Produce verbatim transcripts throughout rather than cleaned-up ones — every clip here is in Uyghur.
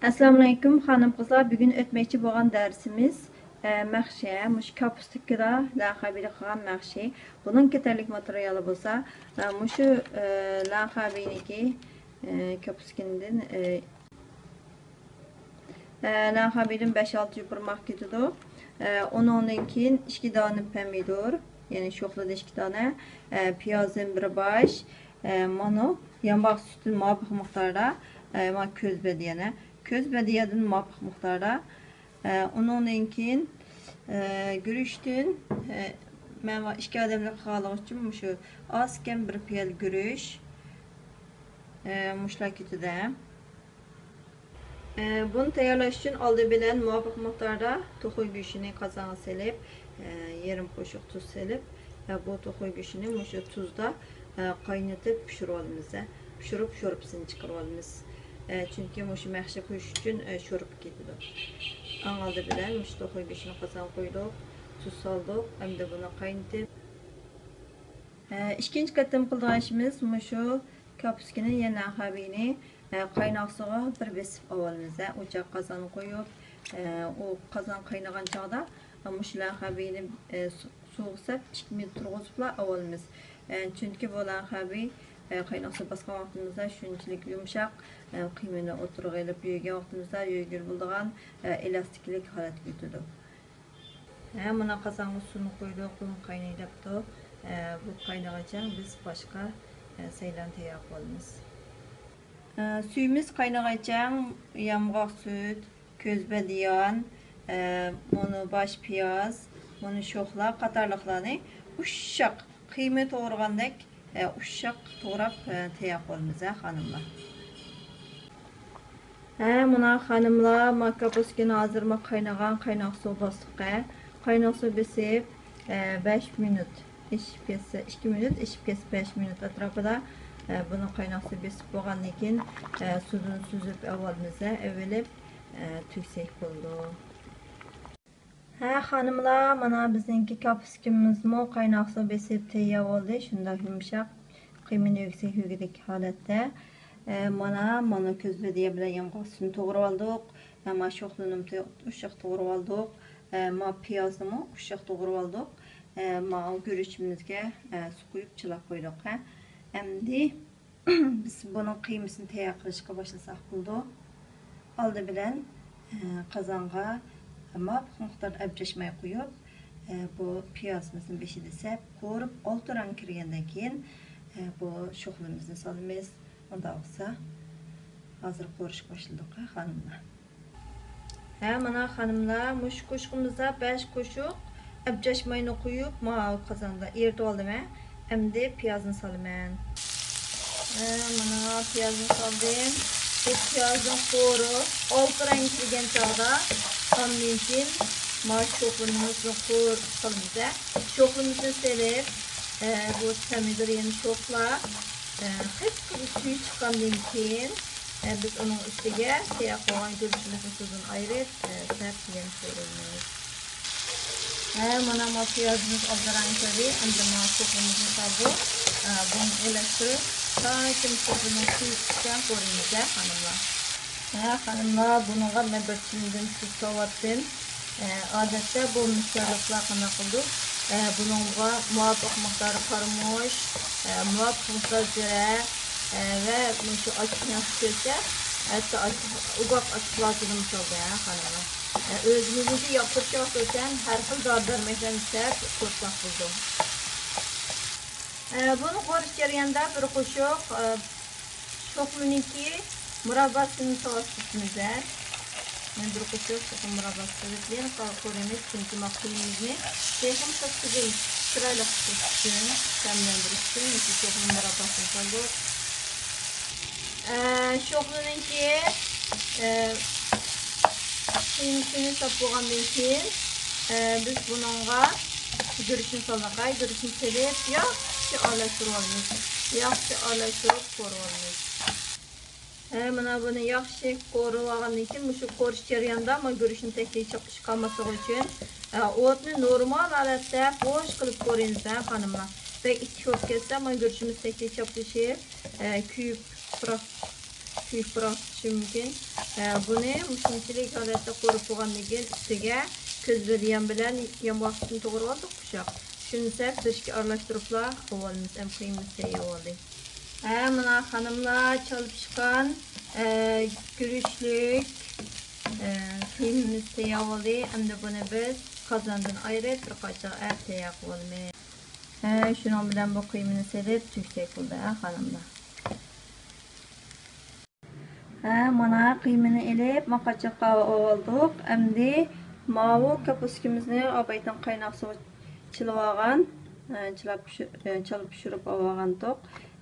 ئەسسالامۇئەلەيكۇم خانىم قىزلار، بۈگۈن ئۆتمەكچى بولغان دەرسىمىز، ئە، مەخشى، مۇشۇ كاپۇستىكىدا لەنخەبىدە قىلغان مەخشى. بۇنىڭ كېتەرلىك ماتېرىيالى بولسا، ئە، مۇشۇ، ئە، لەنخەبىنىكى، ئە، كاپۇستىكىدىن، ئە، ئە، لەنخەبىدىن بەش-ئالتە يوپۇرماق كېتىدۇ. ئە، ئۇنىڭدىن كېيىن ئىككى دانە پەمىدۇر، يەنى شوخلىدىن ئىككى دانە، ئە، پىيازدىن بىر باش، ئە، مانا يامغاق سۈتىدىن مۇۋاپىق مىقداردا، ئە، مانا كۆز بەدىيەنە. كۆز بەدىيەدىن مۇۋاپىق مىقداردا. ئە، ئۇنىڭدىن كېيىن، ئە، گۈرۈچتىن، ئە، مەن ئىككى ئادەملىك قىلغانلىقى ئۈچۈن مۇشۇ ئاز كەم بىر پىيالە گۈرۈچ، ئە، مۇشۇلار كېتىدۇ. ئە، بۇنى تەييارلاش ئۈچۈن ئالدى بىلەن مۇۋاپىق مىقداردا توخۇ گۆشىنى قازانغا سېلىپ، ئە، يېرىم قوشۇق تۇز سېلىپ، ئە، بۇ توخۇ گۆشىنى مۇشۇ تۇزدا، ئە، قاينىتىپ پىشۇرۇۋالىمىز، ئە، پىشۇرۇپ شورپىسىنى چىقىرىۋالىمىز. ئە، چۈنكى مۇشۇ مەخشى قويۇش ئۈچۈن، ئە، شورپا كېتىدۇ. ئەڭ ئالدى بىلەن مۇشۇ توخۇ گۆشىنى قازانغا قويدۇق، تۇز سالدۇق، ئەمدى بۇنى قاينىتىپ، ئە، ئىككىنچى قېتىم قىلىدىغان ئىشىمىز مۇشۇ كاپۇسكىنى يەنە لەنخەبىنى، ئە، قايناق سۇغا بىر بېسىپ ئاۋالىمىز، ئە، ئوچاق قازانغا قويۇپ، ئە، ئۇ قازان قاينىغان چاغدا مۇشۇ لەنخەبىنى، ئە، سۇ-، سۇغا سەپ ئىككى مىنۇت تۇرغۇزۇپلا ئاۋالىمىز. ئە، چۈنكى بۇ لەنخەبى، ئە، قايناق سۇ باسقان ۋاقتىمىزدا شۇنچىلىك يۇمشاق، ئە، قىيمىنى ئوتتۇرىغا ئېلىپ يۆگەن ۋاقتىمىزدا يۆگىلى بولىدىغان، ئە، ئېلاستىكلىك ھالەتكە ئۆتىدۇ. ھە، مانا قازانغا سۇنى قۇيدۇق، بۇمۇ قاينايدەپتۇ. ھە، بۇ قاينىغىچە بىز باشقا، ھە، سەيلان تەييار قىلىۋالىمىز. ھە، سۈيىمىز قاينىغىچە يامغاق سۈت، كۆز بەدىيان، ھە، مۇنۇ باش پىياز، مۇنۇ شوخلا قاتارلىقلارنى ئۇششاق قىيما توغرىغاندەك، ئە، ئۇششاق توغراپ، ئە، تەييار قىلىمىز، ھە، خانىملار. ھە، مانا خانىملار، ما كاپۇسكىنى ھازىر ما قاينىغان قايناق سۇ باستۇق، ھە. قايناق سۇ بېسىپ، ئە، بەش مىنۇت ئېشىپ كەتسە، ئىككى مىنۇت ئېشىپ كەتسە، بەش مىنۇت ئەتراپىدا، ئە، بۇنى قايناق سۇ بېسىپ بولغاندىن كېيىن، ئە، سۇدىن سۈزۈپ ئەۋالىمىز، ھە، ئەۋېلىپ، ئە، تۈگسەك بولىدۇ. ھە، خانىملار، مانا بىزنىڭكى كاپۇسكىمىزمۇ قايناق سۇ بېسىپ تەييار بولدى. شۇنداق يۇمشاق، قىيمىنى يۆگىسەك يۆگىدەك ھالەتتە. ئە، مانا، مانا كۆز بەدىيە بىلەن يامغاق سۈتىنى توغرىۋالدۇق. ئە، ما شوخلىنىمۇ ئۇششاق توغرىۋالدۇق. ئە، ما پىيازنىمۇ ئۇششاق توغرىۋالدۇق. ئە، ما گۈرۈچىمىزگە، ئە، سۇ قۇيۇپ چىلاپ قويدۇق. ھە. ئەمدى بىز بۇنىڭ قىيمىسىنى تەييار قىلىشقا باشلىساق بولىدۇ. ئالدى بىلەن، ئە، قازانغا مۇۋاپىق مىقداردا ئەبجەش ماي قۇيۇپ، ئە، بۇ پىيازىمىزنى بېشىدا سەپ، قورۇپ، ئالتە رەڭ كىرگەندىن كېيىن، ئە، بۇ شوخلىمىزنى سالىمىز. ئۇنداق بولسا، ھازىر قورۇشقا باشلىدۇق، ھە، خانىملار. ھە، مانا خانىملار، مۇشۇ قوشۇقىمىزدا بەش قوشۇق ئەبجەش ماينى قۇيۇپ، ماۋۇ قازاندا ئېرىتىۋالدىم، ھە. ئەمدى پىيازنى سالىمەن. ھە، مانا پىيازنى سالدىم. بۇ پىيازنىڭ قورۇپ، ئالتە رەڭگە كىرگەن چاغدا، ئاندىن كېيىن مانا شوخلىمىزنى قورۇپ سالىمىز، ھە. شوخلىمىزنى سېلىپ، ھە، بۇ پەمىدۇر يەنە شوخلا، ھە، قىپقىزىل سۈيى چىققاندىن كېيىن، ئە، بىز ئۇنىڭ ئۈستىگە تەييار قىلغان گۈرۈچىمىزنى سۇدىن ئايرىپ، ئە، سەپ يەنە قورۇيمىز. ھە، مانا ما پىيازىمىز ئالدىراڭ كىردى. ئەمدى ما شوخلىمىزنى سالدۇق. ئە، بۇنى ئېلىشتۇرۇپ، تاكى شوخلىنىڭ سۈيى چىققىچە قورۇيمىز، ھە، خانىملار. ھە، خانىملار، بۇنىڭغا مەن بىر چىنىدىن سۈت ساۋاتتىم. ئە، ئادەتتە بۇ مىسرالىقلار قانداق قىلىدۇ؟ ئە، بۇنىڭغا مۇۋاپىق مىقداردا قارىمۇچ، ئە، مۇۋاپىق مىقداردا زىرە، ئە، ۋە مۇشۇ ئاچچىقنى ياخشى كۆرسە، ھەتتا ئاچچىق، ئۇگاق ئاچچىقلارنىمۇ سالدى، ھە، خانىملار. ئە، ئۆزىمىزنىڭكى ياقتۇرۇش ۋاقتى ئۆتكەن ھەر خىل دارى دەرمەكلەرنى سەپ قورساق بولىدۇ. ئە، بۇنى قورۇش جەريانىدا بىر قوشۇق، ئە، شوخلىنىڭكى مۇرابباسىنى ساۋاپ چىقىمىز. مەن بىر قوشۇق شوخلا مۇرابباسى سېلىپ، يەنە قورۇيمىز، چۈنكى ما قىيمىمىزنى تېخىمۇ قىزىل چىرايلىق قىلىش ئۈچۈن، تەملەندۈرۈش ئۈچۈن مۇشۇ شوخلا مۇرابباسىنى سالدۇق. ئە، شوخلىنىڭكى، ئە، قىيمىسىنى ساپ بولغاندىن كېيىن، ئە، بىز بۇنىڭغا گۈرۈچنى سالىمىز. گۈرۈچنى سېلىپ، ياخشى ئارىلاشتۇرۇۋالىمىز. ياخشى ئارىلاشتۇرۇپ قورۇۋالىمىز. ھە، مانا بۇنى ياخشى قورۇۋالغاندىن كېيىن، مۇشۇ قورۇش جەريانىدا ما گۈرۈچنى تەكتىگە چاپلىشىپ قالماسلىقى ئۈچۈن، ئە، ئوتنى نورمال ھالەتتە بوش قىلىپ قورۇيمىز، ھە، خانىملار. بەك ئىسسىق بولۇپ كەتسە، ما گۈرۈچىمىز تەكتىگە چاپلىشىپ، ئە، كۆيۈپ پۇراق، كۆيۈپ پۇراق چۈشۈشى مۇمكىن. ھە، بۇنى مۇشۇنچىلىك ھالەتتە قورۇپ بولغاندىن كېيىن، ئۈستىگە كۆز بىر يان بىلەن يان باشقىسىنى توغرىۋالدۇق، ئۇششاق. شۇنى سەپ بىر ئىككى ئارىلاشتۇرۇپلا ئاۋالىمىز، ھەم قىيمىمىز تەييار بولدى. ھە، مانا خانىملار، چالا پىشقان، ئە، گۈرۈچلۈك، ئە، قىيمىمىز تەييار بولدى. ئەمدى بۇنى بىز قازاندىن ئايرىپ، بىر قاچىغا ئەپ تەييار قىلىۋالىمىز. ھە، شۇنىڭ بىلەن بۇ قىيمىنى سېلىپ تۈگسەك بولدى، ھە، خانىملار. ھە، مانا قىيمىنى ئېلىپ، ماقاچاققا ئاۋالدۇق. ئەمدى ماۋۇ كاپۇسكىمىزنى ئابايتىن قايناق سۇغا چىلىۋالغان، ھە، چىلاپ پىشۇ-، ھە، چالا پىشۇرۇپ ئاۋالغانتۇق.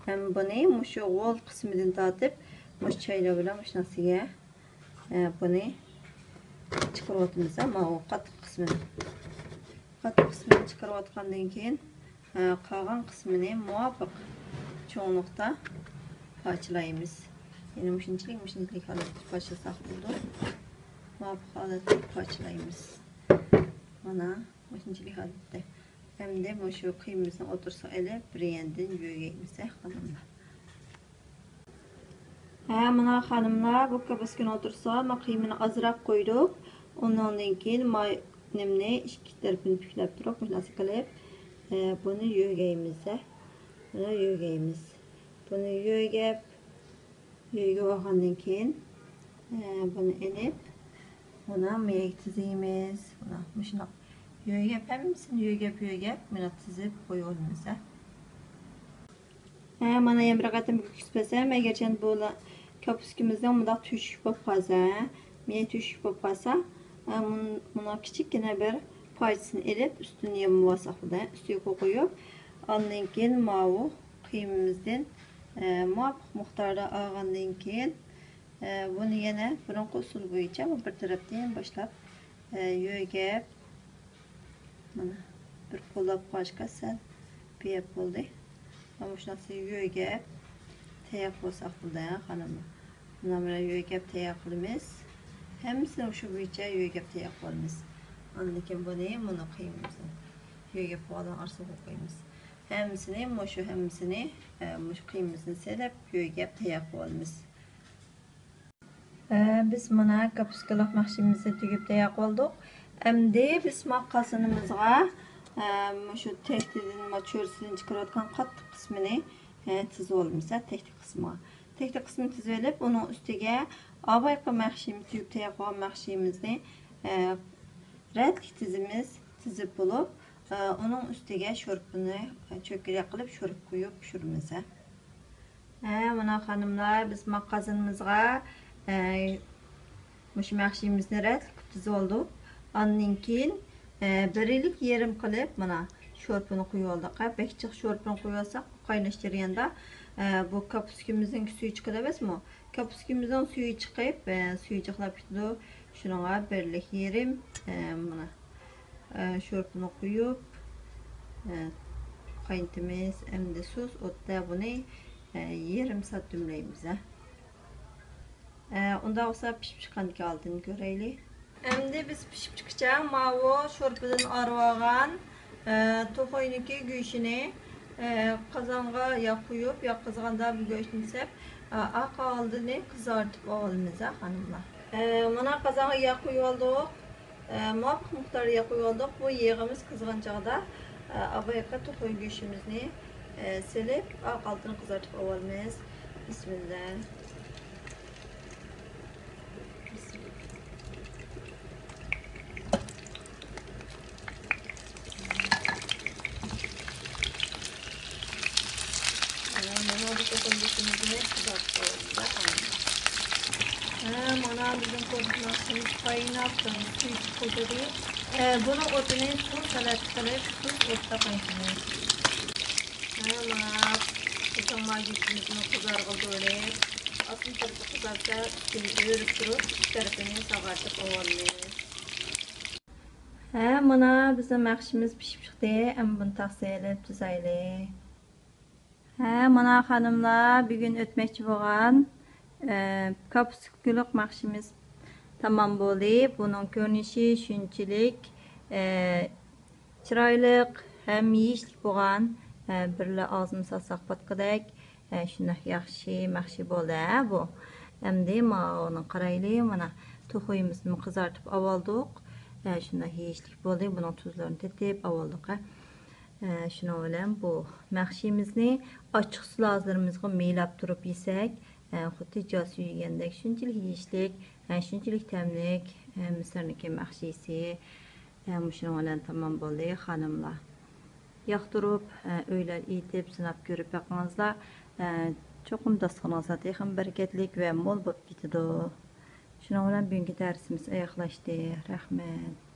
ھەم بۇنى مۇشۇ غول قىسمىدىن تارتىپ، مۇشۇ چايلار بىلەن مۇشۇنىڭ ئۈستىگە، ھە، بۇنى چىقىرىۋاتىمىز، ھە، ماۋۇ قاتتىق قىسمىنى. قاتتىق قىسمىنى چىقىرىۋاتقاندىن كېيىن، ھە، قالغان قىسمىنى مۇۋاپىق چوڭلۇقتا پارچىلايمىز. يەنى مۇشۇنچىلىك، مۇشۇنچىلىك ھالەتتە پارچىلىساق بولىدۇ. مۇۋاپىق ھالەتتە پارچىلايمىز. مانا مۇشۇنچىلىك ھالەتتە. ئەمدى مۇشۇ قىيمىمىزنى ئوتتۇرىسىغا ئېلىپ، بىر ياندىن يۆگەيمىز، ھە، خانىملار. ھە، مانا خانىملار، بۇ كاپۇسكىنى ئوتتۇرىسىغا ما قىيمىنى ئازراق قويدۇق. ئۇنىڭدىن كېيىن ما نېمىنى ئىككى تەرىپىنى پۈكلەپ تۇرۇپ، مۇشۇنداق قىلىپ، ئە، بۇنى يۆگەيمىز، ھە. بۇنى يۆگەيمىز. بۇنى يۆگەپ، يۆگەپ ئالغاندىن كېيىن، ئە، بۇنى ئېلىپ، مانا مۇيەگە تىزىمىز. مانا مۇشۇنداق يۆگەپ، ھەممىسىنى يۆگەپ، يۆگەپ، مانا تىزىپ قويۇۋالىمىز، ھە. ھە، مانا يەنە بىر قېتىم كۆرسىتىپ بەرسەم، ئەگەرچەندە بۇ كاپۇسكىمىزنىڭ مۇنداق تۆشۈك بولۇپ قالسا، ھە، مېيى تۆشۈك بولۇپ قالسا، ھە، مۇن-، مۇنىڭ كىچىككىنە بىر پارچىسىنى ئېلىپ، ئۈستىنى يامىۋالساق بولىدۇ، ھە، ئۈستىگە قويۇپ، ئاندىن كېيىن ماۋۇ قىيمىمىزدىن، ھە، مۇۋاپىق مىقداردا ئالغاندىن كېيىن، ھە، بۇنى يەنە بۇرۇنقى ئۇسۇل بويىچە بۇ بىر تەرەپتىن باشلاپ، ھە، يۆگەپ، مانا، بىر قوللاپ قويۇشقا سەل بىيەپ بولدى. مانا مۇشۇنداق يۆگەپ تەييار قىلساق بولدى، ھە، خانىملار. مانا بۇنى يۆگەپ تەييار قىلىمىز. ھەممىسىنى شۇ بويىچە يۆگەپ تەييار قىلىمىز. ئاندىن كېيىن بۇنى مانا قىيمىمىزنى يۆگەپ بولغان ئارىسىغا قويىمىز. ھەممىسىنى، مۇشۇ ھەممىسىنى، ئە، مۇشۇ قىيمىمىزنى سېلىپ يۆگەپ تەييار قىلىۋالىمىز. ھە، بىز مانا كاپۇسكىلىق مەخشىمىزنى تۈگۈپ تەييار قىلدۇق. ئەمدى بىز ما قازىنىمىزغا، ھە، مۇشۇ تەكتىدىن، ما چۆرىسىدىن چىقىرىۋاتقان قاتتىق قىسمىنى، ھە، تىزىۋالىمىز، ھە، تەكتى قىسمىغا. تەكتى قىسمىنى تىزىۋېلىپ، ئۇنىڭ ئۈستىگە ئاۋايقى مەخشىمىز، تۈگۈپ تەييار قىلغان مەخشىمىزنى، ھە، رەتلىك تىزىمىز، تىزىپ بولۇپ، ئۇنىڭ ئۈستىگە شورپىنى، چۆكىرەك قىلىپ شورپا قۇيۇپ پىشۇرىمىز. ھە، مانا خانىملار، بىز ما قازىنىمىزغا، مۇشۇ مەخشىمىزنى رەتلىك قىلىپ تىزىۋالدۇق. ئاندىن كېيىن، بىرلىك يېرىم قىلىپ، مانا، شورپىنى قۇيۇۋالدۇق. ھە، بەك جىق شورپىنى قۇيۇۋالساق، قايناش جەريانىدا، بۇ كاپۇسكىمىزنىڭ سۈيى چىقىدۇ ئەمەسمۇ؟ كاپۇسكىمىزنىڭ سۈيى چىقىپ، سۈيى جىقلاپ كېتىدۇ. شۇنىڭغا بىرلىك يېرىم، مانا، شورپىنى قۇيۇپ، قاينىتىمىز. ئەمدى سۇس ئوتتا بۇنى يېرىم سائەت دۈملەيمىز. ئۇنداق بولسا پىشىپ چىققاندىكىن ئالدىن كۆرەيلى. ئەمدى بىز پىشىپ چىققىچە ماۋۇ شورپىدىن ئايرىۋالغان توخۇنىڭكى گۆشىنى قازانغا ياغ قۇيۇپ، ياغ قىزغاندا بۇ گۆشنى سېلىپ، ئارقا ئالدىنى قىزارتىپ ئالىمىز، خانىملار. مانا قازانغا ياغ قۇيۇۋالدۇق. مۇۋاپىق مىقداردا ياغ قۇيۇۋالدۇق. بۇ يېغىمىز قىزغان چاغدا ئاۋايقى توخۇ گۆشىمىزنى سېلىپ، ئارقا ئالدىنى قىزارتىپ ئالىمىز. بىسمىللا. ھە، مانا بىزنىڭ قورساقلىرىمىز قايناپ، سۈيى چىقىۋاتىدۇ. بۇنىڭ ئوتىنى سۇس ھالەتتە قىلىپ، سۇس ئوتتا قاينىتىمىز. ھە، مانا بىزنىڭ ماگىچىمىزنى قىزارغىلى بېرىپ، ئاستىن تەرىپى قىزارسا، ئۈستىنى ئۆرۈپ تۇرۇپ، ئىككى تەرىپىنى ساغارتىپ ئالىمىز. ھە، مانا بىزنىڭ مەخشىمىز پىشىپ چىقتى. ئەمما بۇنى تەخسىگە ئېلىپ تۈزەيلى. ھە، مانا خانىملار، بۈگۈن ئۆتمەكچى بولغان، ئە، كاپۇسكىلىق مەخشىمىز تامام بولدى. بۇنىڭ كۆرۈنۈشى شۇنچىلىك، ئە، چىرايلىق ھەم يېيىشلىك بولغان، ئە، بىرلا ئاغزىمىز ساقساق پاتقۇدەك، ئە، شۇنداق ياخشى مەخشى بولدى، ھە، بۇ. ئەمدى ماۋۇنى قارايلى، مانا توخۇيىمىزنى قىزارتىپ ئاۋالدۇق. ئە، شۇنداق يېيىشلىك بولدى. بۇنىڭ تۇزلىرىنى تېتىپ ئاۋالدۇق. ئە، شۇنىڭ بىلەن بۇ مەخشىمىزنى ئاچچىقسىز ھازىرىمىزغا مىلاپ تۇرۇپ يېسەك، ئە، خۇددى جاسۇ يېگەندەك شۇنچىلىك يېيىشلىك، ئە، شۇنچىلىك تەملىك، ئە، مىسىرنىڭكى مەخشىسى. ئە، مۇشۇنىڭ بىلەن تامام بولدى، خانىملار. ياقتۇرۇپ، ئە، ئۆيلەر ئېيتىپ، سىناپ كۆرۈپ بېقىڭىزلار. ئە، چوقۇم داستىخىنىڭىزدا تېخىمۇ بەرىكەتلىك ۋە مول بولۇپ كېتىدۇ. شۇنىڭ بىلەن بۈگۈنكى دەرسىمىز ئاياغلاشتى. رەھمەت.